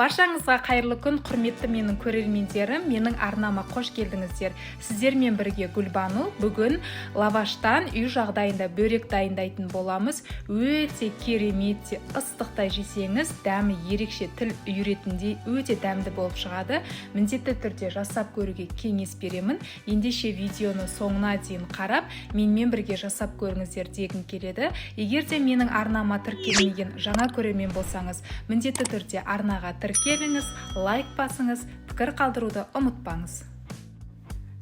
Баршаңызға қайырлы күн, құрметті менің көрермендерім, менің арнама қош келдіңіздер. Сіздермен бірге Гүлбану. Бүгін лаваштан үй жағдайында бөрек дайындайтын боламыз. Өте керемет, ыстықтай жесеңіз, дәмі ерекше, тіл үйіретіндей өте дәмді болып шығады. Міндетті түрде жасап көруге кеңес беремін. Ендеше видеоны соңына дейін қарап, менімен бірге жасап көріңіздер дегім келеді. Егер де менің арнама тіркелмеген жаңа көрермен болсаңыз, міндетті түрде арнаға тіркеліңіз, лайк басыңыз, пікір қалдыруды ұмытпаңыз.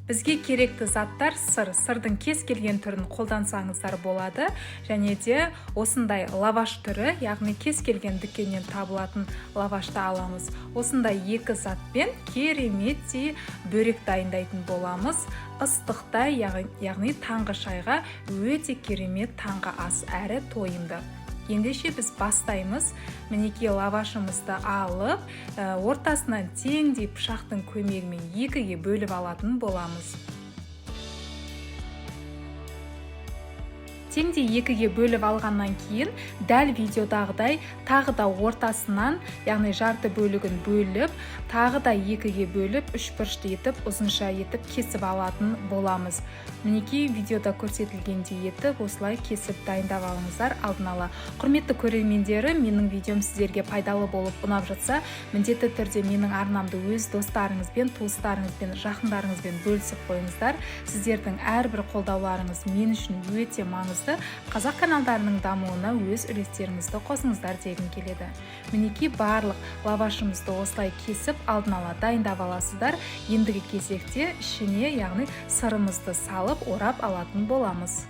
Бізге керекті заттар: сыр, сырдың кез келген түрін қолдансаңыздар болады, және де осындай лаваш түрі, яғни кез келген дүкеннен табылатын лавашты аламыз. Осындай екі затпен кереметтей бөрек дайындайтын боламыз. Ыстықтай, яғни таңғы шайға өте керемет таңғы ас әрі тойымды. Ендеше біз бастаймыз. Мінекей, лавашымызды алып, ортасынан теңдей пышақтың көмегімен екіге бөліп алатын боламыз. Теңдей екіге бөліп алғаннан кейін дәл видеодағыдай тағы да ортасынан, яғни жарты бөлігін бөліп, тағы да екіге бөліп, үш бұрышты етіп, ұзынша етіп кесіп алатын боламыз. Мінекей, видеода көрсетілгендей етіп осылай кесіп дайындап алыңыздар алдын ала. Құрметті көрермендерім, менің видеом сіздерге пайдалы болып ұнап жатса, міндетті түрде менің арнамды өз достарыңызбен, туыстарыңызбен, жақындарыңызбен бөлісіп қойыңыздар. Сіздердің әрбір қолдауларыңыз мен үшін өте маңызды. Қазақ каналдарының дамуына өз үлестеріңізді қосыңыздар дегім келеді. Мінекей, барлық лавашымызды осылай кесіп алдын ала дайындап аласыздар. Ендігі кезекте ішіне, яғни сырымызды салып орап алатын боламыз.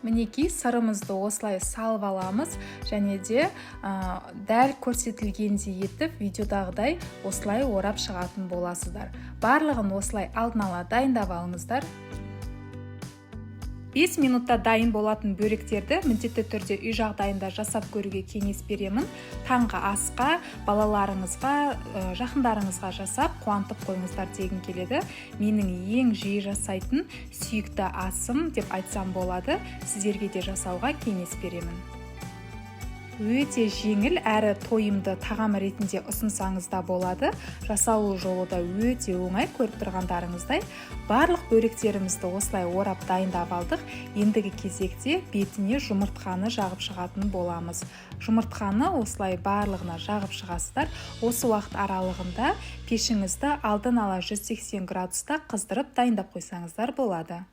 Мінекей, сырымызды осылай салып аламыз, және де дәл көрсетілгендей етіп видеодағыдай осылай орап шығатын боласыздар. Барлығын осылай алдын ала дайындап алыңыздар. 5 минутта дайын болатын бөректерді міндетті түрде үй жағдайында жасап көруге кеңес беремін. Таңғы асқа балаларыңызға, жақындарыңызға жасап қуантып қойыңыздар дегім келеді. Менің ең жиі жасайтын сүйікті асым деп айтсам болады. Сіздерге де жасауға кеңес беремін. Өте жеңіл әрі тойымды тағам ретінде ұсынсаңыз да болады. Жасалу жолы да өте оңай, көріп тұрғандарыңыздай. Барлық бөректерімізді осылай орап дайындап алдық. Ендігі кезекте бетіне жұмыртқаны жағып шығатын боламыз. Жұмыртқаны осылай барлығына жағып шығасыздар. Осы уақыт аралығында пешіңізді алдын ала 180 градуста қыздырып дайындап қойсаңыздар болады.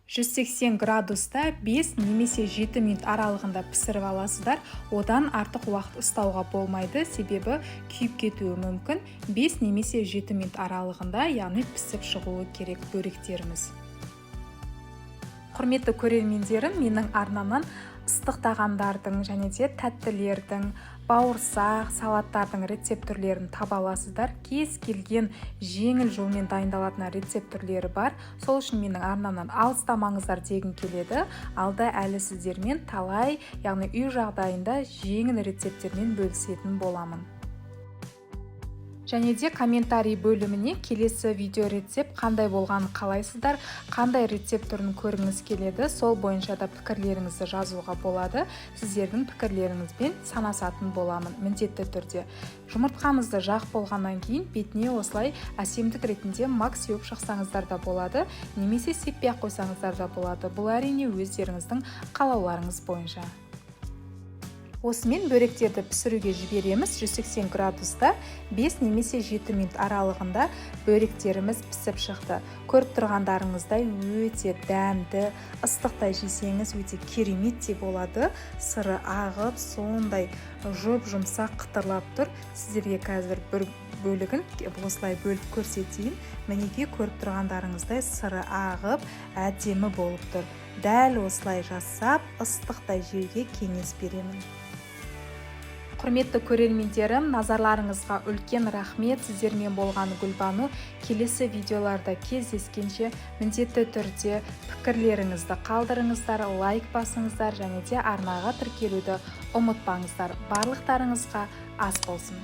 180 градуста 5 немесе 7 минут аралығында пісіріп аласыздар. Одан артық уақыт ұстауға болмайды, себебі күйіп кетуі мүмкін. 5 немесе 7 минут аралығында, яғни пісіп шығуы керек бөректеріміз. Құрметті көрермендерім, менің арнамнан ыстық тағамдардың және де тәттілердің, бауырсақ, салаттардың рецепт түрлерін таба аласыздар. Кез келген жеңіл жолмен дайындалатын рецепт түрлері бар. Сол үшін менің арнамнан алыстамаңыздар дегім келеді. Алда әлі сіздермен талай, яғни үй жағдайында жеңіл рецепттермен бөлісетін боламын. Және де комментарий бөліміне келесі видео рецепт қандай болғанын қалайсыздар, қандай рецепт түрін көргіңіз келеді, сол бойынша да пікірлеріңізді жазуға болады. Сіздердің пікірлеріңізбен санасатын боламын міндетті түрде. Жұмыртқамызды жағып болғаннан кейін бетіне осылай әсемдік ретінде мак сеуіп шықсаңыздар да болады, немесе сеппей ақ қойсаңыздар да болады. Бұл әрине өздеріңіздің қалауларыңыз бойынша. Осымен бөректерді пісіруге жібереміз. 180 градуста 5 немесе 7 минут аралығында бөректеріміз пісіп шықты. Көріп тұрғандарыңыздай өте дәмді, ыстықтай жесеңіз өте кереметтей болады. Сыры ағып, сондай жұп-жұмсақ қытырлап тұр. Сіздерге қазір бір бөлігін осылай бөліп көрсетейін. Мінекей, көріп тұрғандарыңыздай сыры ағып, әдемі болып тұр. Дәл осылай жасап, ыстықтай жеуге кеңес беремін. Құрметті көрермендерім, назарларыңызға үлкен рахмет. Сіздермен болған Гүлбану. Келесі видеоларда кездескенше міндетті түрде пікірлеріңізді қалдырыңыздар, лайк басыңыздар және де арнаға тіркелуді ұмытпаңыздар. Барлықтарыңызға ас болсын.